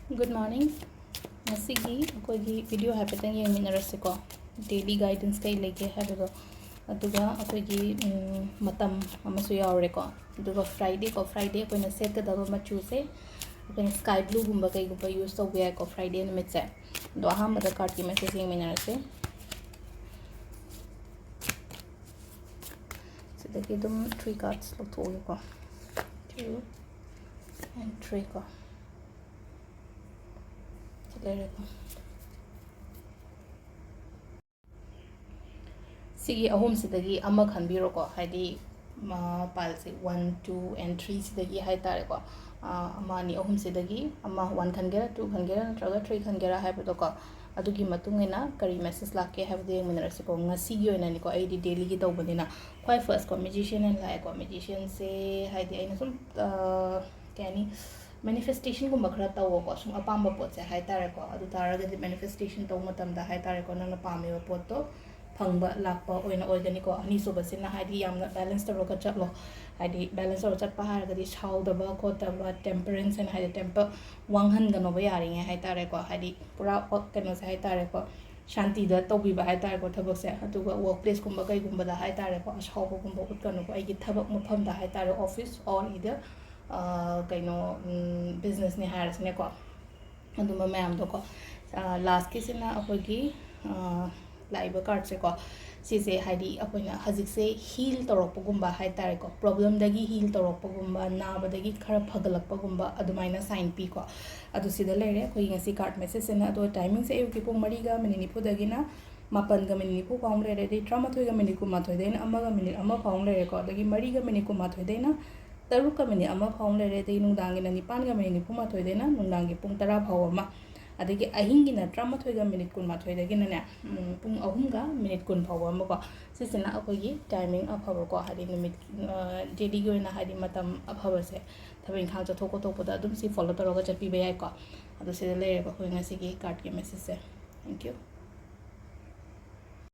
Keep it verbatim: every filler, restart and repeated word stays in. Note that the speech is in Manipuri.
Good morning. ꯉꯁꯤꯒꯤ ꯑꯩꯈꯣꯏꯒꯤ video ꯍꯥꯏꯐꯦꯠꯇꯪ ꯌꯦꯡꯃꯤꯟꯅꯔꯁꯤꯀꯣ, daily guidance ꯀꯩ ꯂꯩꯒꯦ ꯍꯥꯏꯕꯗꯣ꯫ ꯑꯗꯨꯒ ꯑꯩꯈꯣꯏꯒꯤ ꯎꯝ, ꯃꯇꯝ ꯑꯃꯁꯨ ꯌꯥꯎꯔꯦꯀꯣ꯫ ꯑꯗꯨꯒ Friday ꯀꯣ, Friday ꯑꯩꯈꯣꯏꯅ ꯁꯦꯠꯀꯗꯕ ꯃꯆꯨꯁꯦ ꯑꯩꯈꯣꯏꯅ sky blueꯒꯨꯝꯕ ꯀꯩꯒꯨꯝꯕ use ꯇꯧꯕ ꯌꯥꯏꯀꯣ Friday ꯅꯨꯃꯤꯠꯁꯦ꯫ ꯑꯗꯣ ꯑꯍꯥꯟꯕꯗ cardꯀꯤ message ꯌꯦꯡꯃꯤꯟꯅꯔꯁꯦ꯫ ꯁꯤꯗꯒꯤ ꯑꯗꯨꯝ three cards ꯂꯧꯊꯣꯛꯑꯒꯦꯀꯣ꯫ Two and three ꯀꯣ꯫ ꯁꯤ ꯂꯩꯔꯦꯀꯣ꯫ ꯁꯤꯒꯤ ꯑꯍꯨꯝꯁꯤꯗꯒꯤ ꯑꯃ ꯈꯟꯕꯤꯔꯣꯀꯣ, ꯍꯥꯏꯗꯤ pileꯁꯦ one, two and three ꯁꯤꯗꯒꯤ ꯍꯥꯏ ꯇꯥꯔꯦꯀꯣ꯫ ꯑꯃ, ꯑꯅꯤ, ꯑꯍꯨꯝꯁꯤꯗꯒꯤ ꯑꯃ, one ꯈꯟꯒꯦꯔꯥ, two ꯈꯟꯒꯦꯔꯥ ꯅꯠꯇ꯭ꯔꯒ three ꯈꯟꯒꯦꯔꯥ ꯍꯥꯏꯕꯗꯣꯀꯣ꯫ ꯑꯗꯨꯒꯤ ꯃꯇꯨꯡ ꯏꯟꯅ ꯀꯔꯤ message ꯂꯥꯛꯀꯦ ꯍꯥꯏꯕꯗꯣ ꯌꯦꯡꯃꯤꯟꯅꯔꯁꯤꯀꯣ꯫ ꯉꯁꯤꯒꯤ ꯑꯣꯏꯅꯅꯤꯀꯣ, ꯑꯩꯗꯤ dailyꯒꯤ ꯇꯧꯕꯅꯤꯅ꯫ ꯈ꯭ꯋꯥꯏ firstꯀꯣ, Magician ꯑꯅ ꯂꯥꯛꯑꯦꯀꯣ꯫ Magicianꯁꯦ ꯍꯥꯏꯗꯤ ꯑꯩꯅ ꯁꯨꯝ, ꯑ, ꯀꯩ ꯍꯥꯏꯅꯤ, manifestationꯒꯨꯝꯕ ꯈꯔ ꯇꯧꯋꯣꯀꯣ, ꯁꯨꯝ ꯑꯄꯥꯝꯕ ꯄꯣꯠꯁꯦ ꯍꯥꯏ ꯇꯥꯔꯦꯀꯣ꯫ ꯑꯗꯨ ꯇꯥꯔꯒꯗꯤ manifestation ꯇꯧꯕ ꯃꯇꯝꯗ ꯍꯥꯏ ꯇꯥꯔꯦꯀꯣ, ꯅꯪꯅ ꯄꯥꯝꯃꯤꯕ ꯄꯣꯠꯇꯣ ꯐꯪꯕ ꯂꯥꯛꯄ ꯑꯣꯏꯅ ꯑꯣꯏꯒꯅꯤꯀꯣ꯫ ꯑꯅꯤꯁꯨꯕꯁꯤꯅ ꯍꯥꯏꯗꯤ ꯌꯥꯝꯅ balance ꯇꯧꯔꯒ ꯆꯠꯂꯣ, ꯍꯥꯏꯗꯤ balance ꯇꯧꯔꯒ ꯆꯠꯄ ꯍꯥꯏꯔꯒꯗꯤ ꯁꯥꯎꯗꯕ ꯈꯣꯠꯇꯕ, temperance ꯍꯥꯏꯅ ꯍꯥꯏꯗꯤ temper ꯋꯥꯡꯍꯟꯒꯅꯣꯕ ꯌꯥꯔꯤꯉꯩ ꯍꯥꯏ ꯇꯥꯔꯦꯀꯣ꯫ ꯍꯥꯏꯗꯤ ꯄꯨꯔꯥ ꯀꯩꯅꯣꯁꯦ ꯍꯥꯏ ꯇꯥꯔꯦꯀꯣ, ꯁꯥꯟꯇꯤꯗ ꯇꯧꯕꯤꯕ ꯍꯥꯏ ꯇꯥꯔꯦꯀꯣ ꯊꯕꯛꯁꯦ꯫ ꯑꯗꯨꯒ workplaceꯀꯨꯝꯕ ꯀꯩꯒꯨꯝꯕꯗ ꯍꯥꯏ ꯇꯥꯔꯦꯀꯣ, ꯑꯁꯥꯎꯕꯒꯨꯝꯕ ꯎꯠꯀꯅꯨꯀꯣ꯫ ꯑꯩꯒꯤ ꯊꯕꯛ ꯃꯐꯝꯗ ꯍꯥꯏ ꯇꯥꯔꯦ, office or either, ꯑ, ꯀꯩꯅꯣ, ꯎꯝ, businessꯅꯦ ꯍꯥꯏꯔꯁꯤꯅꯦꯀꯣ꯫ ꯑꯗꯨꯝꯕ ꯃꯌꯥꯝꯗꯣꯀꯣ꯫ ꯑ, lastꯀꯤꯁꯤꯅ ꯑꯩꯈꯣꯏꯒꯤ, ꯑ, ꯂꯥꯛꯏꯕ cardꯁꯦꯀꯣ, ꯁꯤꯁꯦ ꯍꯥꯏꯗꯤ ꯑꯩꯈꯣꯏꯅ ꯍꯧꯖꯤꯛꯁꯦ heal ꯇꯧꯔꯛꯄꯒꯨꯝꯕ ꯍꯥꯏ ꯇꯥꯔꯦꯀꯣ, problemꯗꯒꯤ heal ꯇꯧꯔꯛꯄꯒꯨꯝꯕ, ꯅꯥꯕꯗꯒꯤ ꯈꯔ ꯐꯒꯠꯂꯛꯄꯒꯨꯝꯕ ꯑꯗꯨꯃꯥꯏꯅ sign ꯄꯤꯀꯣ꯫ ꯑꯗꯨ ꯁꯤꯗ ꯂꯩꯔꯦ ꯑꯩꯈꯣꯏꯒꯤ ꯉꯁꯤ card messageꯁꯤꯅ꯫ ꯑꯗꯣ timingꯁꯦ ꯑꯌꯨꯛꯀꯤ ꯄꯨꯡ ꯃꯔꯤꯒ minute ꯅꯤꯐꯨꯗꯒꯤꯅ ꯃꯥꯄꯟꯒ minute ꯅꯤꯐꯨ ꯐꯥꯎ ꯑꯃ ꯂꯩꯔꯦ, ꯑꯗꯩ ꯇꯔꯥꯃꯥꯊꯣꯏꯒ minute ꯀꯨꯟꯃꯥꯊꯣꯏꯗꯩꯅ ꯑꯃꯒ minute ꯑꯃ ꯐꯥꯎ ꯑꯃ ꯂꯩꯔꯦꯀꯣ, ꯑꯗꯒꯤ ꯃꯔꯤꯒ minute ꯀꯨꯟꯃꯥꯊꯣꯏꯗꯩꯅ ꯇꯔꯨꯛꯀ minute ꯑꯃ ꯐꯥꯎ ꯑꯃ ꯂꯩꯔꯦ, ꯑꯗꯩ ꯅꯨꯡꯗꯥꯡꯒꯤꯅ ꯅꯤꯄꯥꯟꯒ minute ꯅꯤꯐꯨꯃꯥꯊꯣꯏꯗꯩꯅ ꯅꯨꯡꯗꯥꯡꯒꯤ ꯄꯨꯡ ꯇꯔꯥ ꯐꯥꯎꯕ ꯑꯃ, ꯑꯗꯒꯤ ꯑꯍꯤꯡꯒꯤꯅ ꯇꯔꯥꯃꯥꯊꯣꯏꯒ minute ꯀꯨꯟꯃꯥꯊꯣꯏꯗꯒꯤꯅꯅꯦ, ꯎꯝ, ꯄꯨꯡ ꯑꯍꯨꯝꯒ minute ꯀꯨꯟ ꯐꯥꯎꯕ ꯑꯃꯀꯣ꯫ ꯁꯤꯁꯤꯅ ꯑꯩꯈꯣꯏꯒꯤ timing ꯑꯐꯕꯀꯣ, ꯍꯥꯏꯗꯤ ꯅꯨꯃꯤꯠ, ꯑ, dailyꯒꯤ ꯑꯣꯏꯅ ꯍꯥꯏꯗꯤ ꯃꯇꯝ ꯑꯐꯕꯁꯦ, ꯊꯕꯛ ꯏꯪꯈꯥꯡ ꯆꯠꯊꯣꯛ ꯈꯣꯠꯇꯣꯛꯄꯗ ꯑꯗꯨꯝ ꯁꯤ follow ꯇꯧꯔꯒ ꯆꯠꯄꯤꯕ ꯌꯥꯏꯀꯣ꯫ ꯑꯗꯣ ꯁꯤꯗ ꯂꯩꯔꯦꯕ ꯑꯩꯈꯣꯏ ꯉꯁꯤꯒꯤ cardꯀꯤ messageꯁꯦ꯫ Thank you꯫